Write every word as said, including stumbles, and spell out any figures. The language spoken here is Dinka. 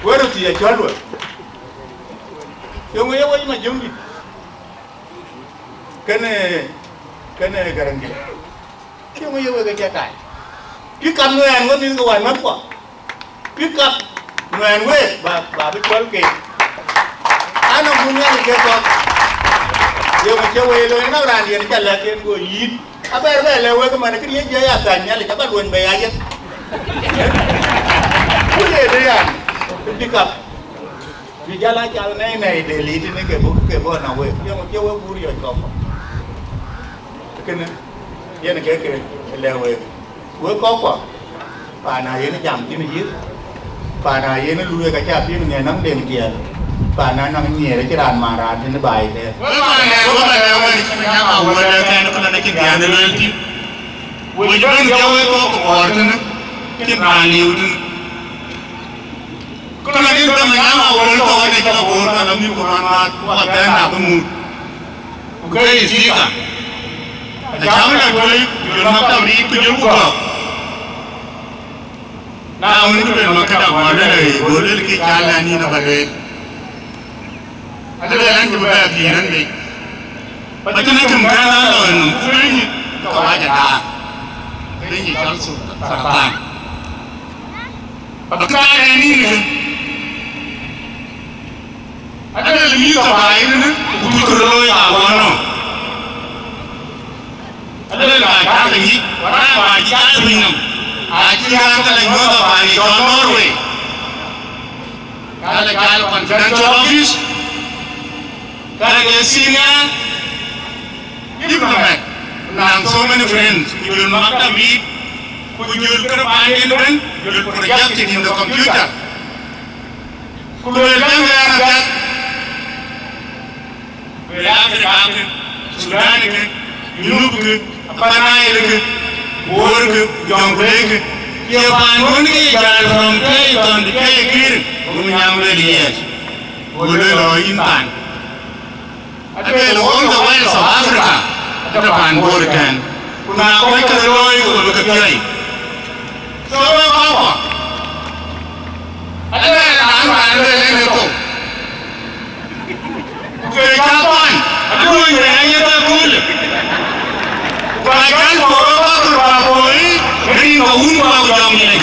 Wërë thii acɔl wek. Yeŋö ye wec Majöŋdït? Kënë, kënë Gäräŋdït. Yeŋö ye wek ë cä tai? Pick up nuɛɛn wek mïth ke wänmäthkuɔ. Pick up nuɛɛn wek, ba, ba bï cuɔl keek. An, abun Nhialic ke kɔ̈k. Yeŋö cï wei looi nɔm raan yen cä lɛ̈k yen go yït. Abɛr bɛ lɛ̈k wek man, kë ye jiɛc ya thany Nhialic, aba luɔny bɛ ya yeth. Ku ye de yan, pick up. Bï jal a cal nɛy nɛy de lit tënë ke bɔ̈, ke bɔ̈ na wek. Yeŋö cï wek guur yɔc kɔ̈k. Kënë, yen ke ke lɛ̈k wek. Wek kɔ̈k kuɔ, paan a yen jam thïn yïth, paan a yen luui ka ca piŋ në naŋ deŋ tiɛɛl, paan a naŋ nyiɛɛr acï raan man raan tënë baai tɛɛr. Wek paan ë, wek paan ë, wek cï Manyaŋ Awuɔ̈l ë kɛn kënë acïn tiɛɛl ë lueel thïn. Wek bɛ̈n ke wek kɔ̈k kɔɔr tënë, cïn raan liu tënë. Ku na nin bɛ̈n Manyaŋ Awuɔ̈l tɔ̈ ɣɔn ë cï ka boor ka la mïth ku man ŋaat, ku ka thɛ̈n na bï mut. Ku ke ye speaker. Acäm la tueei, ku jɔl maktab riic, ku jɔl ku gɔ̈k. Na wën, ku luel maktab ɣɔn ëlë, go luel kë ca lɛ̈k nïn aba lueel. Alël an, cï bï bɛ pïïr ɛn bei. Ba cïn akïm kɛ̈n an lɔ ënɔm, ku bɛ̈ny ka wac adaar. Bɛ̈ny cɔl Sultan. Ba kë taar ɛn nïn kë. Alël mïth ka ba yen, ku kuc kë looi ka wɔ nɔm. Alël ka cäk ŋic, wala ba cï cath piny nɔm. Acï raan ka la nyuɔ̈th aba ni cɔl Norway. Ka la cal confidential office. Ka la ke senior diplomat. Naŋ so many friends. Ku jɔl maktab yic. Ku jɔl kërë panden ëbën. Jɔl projected in the computer. Ku lueel bɛ̈n ke an apiɛth. Wël Africa kë, Sudan kë, Junub kë, Upper Nile kë, Bor kë, Jonglei kë, cie paan duɔ̈n ke ye jäl from Kɛ̈i thɔn të Kɛ̈i kïr, ku Manyaŋ lueel yes. Go lueel ɣɔ̈ yïn paan. Alueel all the wealth of Africa, atɔ̈ paan Bor ëtɛ̈ɛ̈n. Ku na kɔc kë looi, ku bï ke piɔ̈i. So wek kɔ̈k kɔ̈k, alël raan, raan lueel en ë thou. Ku ke cä kuan, aduöny bɛ ya yeth aköölë. Ku ka jäl puɔ̈u wek kɔ̈k kɔ̈k, ku apuɔ̈u rin ke wun ku aku jɔŋ yic